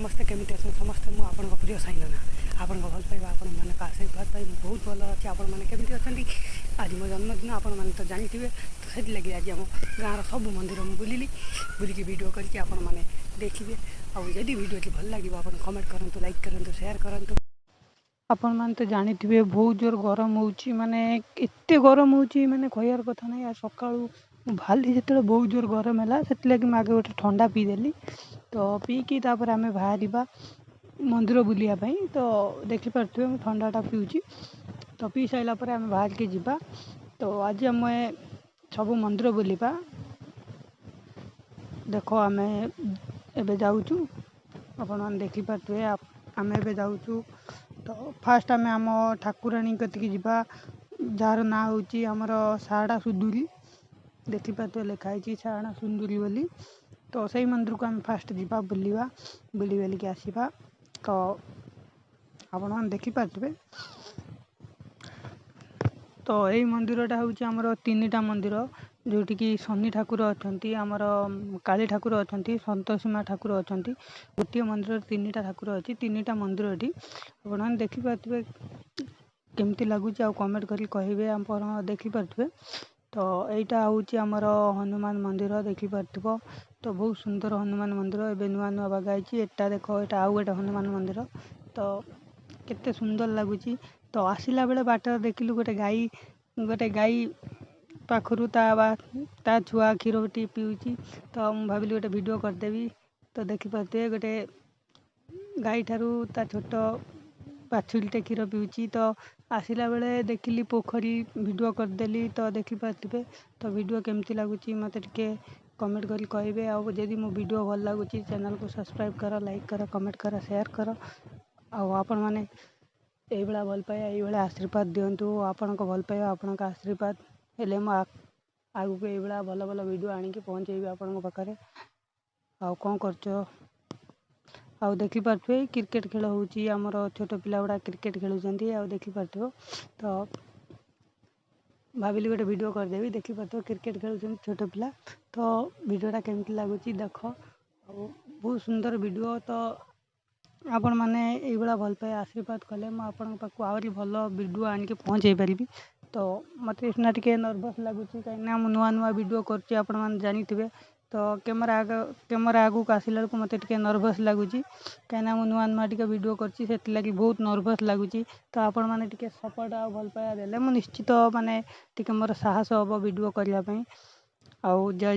ନମସ୍ତେ। କେମିତି ଅଛନ୍ତି ସମସ୍ତେ? ମୁଁ ଆପଣଙ୍କ ପ୍ରିୟ ସାଇନନା। ଆପଣଙ୍କ ଭଲ ପାଇବା, ଆପଣମାନଙ୍କ ଆଶୀର୍ବାଦ ପାଇଁ ମୁଁ ବହୁତ ଭଲ ଅଛି। ଆପଣମାନେ କେମିତି ଅଛନ୍ତି? ଆଜି ମୋ ଜନ୍ମଦିନ, ଆପଣମାନେ ତ ଜାଣିଥିବେ। ତ ସେଥିଲାଗି ଆଜି ଆମ ଗାଁର ସବୁ ମନ୍ଦିର ମୁଁ ବୁଲିଲି। ବୁଲିକି ଭିଡ଼ିଓ କରିକି ଆପଣମାନେ ଦେଖିବେ। ଆଉ ଯଦି ଭିଡ଼ିଓଟି ଭଲ ଲାଗିବ, ଆପଣ କମେଣ୍ଟ କରନ୍ତୁ, ଲାଇକ୍ କରନ୍ତୁ, ସେୟାର କରନ୍ତୁ। ଆପଣମାନେ ତ ଜାଣିଥିବେ, ବହୁତ ଜୋର ଗରମ ହେଉଛି। ମାନେ ଏତେ ଗରମ ହେଉଛି, ମାନେ କହିବାର କଥା ନାହିଁ। ଆଉ ସକାଳୁ ମୁଁ ବାହାରିଲି ଯେତେବେଳେ, ବହୁତ ଜୋର ଗରମ ହେଲା। ସେଥିଲାଗି ମୁଁ ଆଗେ ଗୋଟେ ଥଣ୍ଡା ପିଇଦେଲି। ତ ପିଇକି ତାପରେ ଆମେ ବାହାରିବା ମନ୍ଦିର ବୁଲିବା ପାଇଁ। ତ ଦେଖିପାରୁଥିବେ, ମୁଁ ଥଣ୍ଡାଟା ପିଉଛି। ତ ପିଇ ସାରିଲା ପରେ ଆମେ ବାହାରିକି ଯିବା। ତ ଆଜି ଆମେ ସବୁ ମନ୍ଦିର ବୁଲିବା। ଦେଖ, ଆମେ ଏବେ ଯାଉଛୁ। ଆପଣମାନେ ଦେଖିପାରୁଥିବେ, ଆମେ ଏବେ ଯାଉଛୁ। ତ ଫାଷ୍ଟ ଆମେ ଆମ ଠାକୁରାଣୀ କତିକି ଯିବା, ଯାହାର ନାଁ ହେଉଛି ଆମର ଶାରଳା ସୁନ୍ଦୁରୀ। ଦେଖିପାରୁଥିବେ, ଲେଖା ହେଇଛି ଶାରଳା ସୁନ୍ଦୁରୀ ବୋଲି। ତ ସେଇ ମନ୍ଦିରକୁ ଆମେ ଫାଷ୍ଟ ଯିବା, ବୁଲିବା, ବୁଲି ବାଲିକି ଆସିବା। ତ ଆପଣମାନେ ଦେଖିପାରୁଥିବେ। ତ ଏଇ ମନ୍ଦିରଟା ହେଉଛି ଆମର ତିନିଟା ମନ୍ଦିର, ଯେଉଁଠିକି ଶନି ଠାକୁର ଅଛନ୍ତି, ଆମର କାଳୀ ଠାକୁର ଅଛନ୍ତି, ସନ୍ତୋଷୀ ମା ଠାକୁର ଅଛନ୍ତି। ଗୋଟିଏ ମନ୍ଦିରରେ ତିନିଟା ଠାକୁର ଅଛି, ତିନିଟା ମନ୍ଦିର ଏଠି। ଆପଣମାନେ ଦେଖିପାରୁଥିବେ କେମିତି ଲାଗୁଛି, ଆଉ କମେଣ୍ଟ କରିକି କହିବେ। ଆପଣ ଦେଖିପାରୁଥିବେ, ତ ଏଇଟା ହେଉଛି ଆମର ହନୁମାନ ମନ୍ଦିର, ଦେଖିପାରୁଥିବ। ତ ବହୁତ ସୁନ୍ଦର ହନୁମାନ ମନ୍ଦିର, ଏବେ ନୂଆ ନୂଆ ବାଗା ହେଇଛି। ଏଟା ଦେଖ, ଏଇଟା ଆଉ ଗୋଟେ ହନୁମାନ ମନ୍ଦିର। ତ କେତେ ସୁନ୍ଦର ଲାଗୁଛି। ତ ଆସିଲା ବେଳେ ବାଟରେ ଦେଖିଲୁ ଗୋଟେ ଗାଈ, ଗୋଟେ ଗାଈ ପାଖରୁ ତା ବା ତା ଛୁଆ କ୍ଷୀର ଟିକେ ପିଉଛି। ତ ମୁଁ ଭାବିଲି ଗୋଟେ ଭିଡ଼ିଓ କରିଦେବି। ତ ଦେଖିପାରୁଥିବେ, ଗୋଟେ ଗାଈ ଠାରୁ ତା ଛୋଟ ବାଛୁରୀଟେ କ୍ଷୀର ପିଉଛି। ତ ଆସିଲା ବେଳେ ଦେଖିଲି ପୋଖରୀ, ଭିଡ଼ିଓ କରିଦେଲି। ତ ଦେଖିପାରୁଥିବେ। ତ ଭିଡ଼ିଓ କେମିତି ଲାଗୁଛି, ମୋତେ ଟିକେ କମେଣ୍ଟ କରି କହିବେ। ଆଉ ଯଦି ମୋ ଭିଡ଼ିଓ ଭଲ ଲାଗୁଛି, ଚ୍ୟାନେଲକୁ ସବସ୍କ୍ରାଇବ୍ କର, ଲାଇକ୍ କର, କମେଣ୍ଟ କର, ସେୟାର କର। ଆଉ ଆପଣମାନେ ଏଇଭଳିଆ ଭଲ ପାଇବା, ଏଇଭଳିଆ ଆଶୀର୍ବାଦ ଦିଅନ୍ତୁ। ଆପଣଙ୍କ ଭଲ ପାଇବା, ଆପଣଙ୍କ ଆଶୀର୍ବାଦ ହେଲେ ମୁଁ ଆଗକୁ ଏଇଭଳିଆ ଭଲ ଭଲ ଭିଡ଼ିଓ ଆଣିକି ପହଞ୍ଚେଇବି ଆପଣଙ୍କ ପାଖରେ। ଆଉ କ'ଣ କରୁଛ? ଆଉ ଦେଖିପାରୁଥିବେ, କ୍ରିକେଟ୍ ଖେଳ ହେଉଛି। ଆମର ଛୋଟ ପିଲା ଗୁଡ଼ା କ୍ରିକେଟ୍ ଖେଳୁଛନ୍ତି, ଆଉ ଦେଖିପାରୁଥିବ। ତ ଭାବିଲି ଗୋଟେ ଭିଡ଼ିଓ କରିଦେବି। ଦେଖିପାରୁଥିବ, କ୍ରିକେଟ୍ ଖେଳୁଛନ୍ତି ଛୋଟ ପିଲା। ତ ଭିଡ଼ିଓଟା କେମିତି ଲାଗୁଛି ଦେଖ। ଆଉ ବହୁତ ସୁନ୍ଦର ଭିଡ଼ିଓ। ତ ଆପଣମାନେ ଏଇଭଳିଆ ଭଲ ପାଇବା, ଆଶୀର୍ବାଦ କଲେ ମୁଁ ଆପଣଙ୍କ ପାଖକୁ ଆହୁରି ଭଲ ଭିଡ଼ିଓ ଆଣିକି ପହଞ୍ଚେଇ ପାରିବି। ତ ମୋତେ ସିନା ଟିକେ ନର୍ଭସ୍ ଲାଗୁଛି, କାହିଁକିନା ମୁଁ ନୂଆ ନୂଆ ଭିଡ଼ିଓ କରୁଛି, ଆପଣମାନେ ଜାଣିଥିବେ। ତ କ୍ୟାମେରା ଆଗକୁ ଆସିଲା ବେଳକୁ ମୋତେ ଟିକେ ନର୍ଭସ୍ ଲାଗୁଛି, କାହିଁକିନା ମୁଁ ନୂଆ ନୂଆ ଟିକେ ଭିଡ଼ିଓ କରୁଛି। ସେଥିଲାଗି ବହୁତ ନର୍ଭସ୍ ଲାଗୁଛି। ତ ଆପଣମାନେ ଟିକେ ସପୋର୍ଟ ଆଉ ଭଲ ପାଇବା ଦେଲେ ମୁଁ ନିଶ୍ଚିତ ମାନେ ଟିକେ ମୋର ସାହସ ହେବ ଭିଡ଼ିଓ କରିବା ପାଇଁ। ଆଉ ଜୟ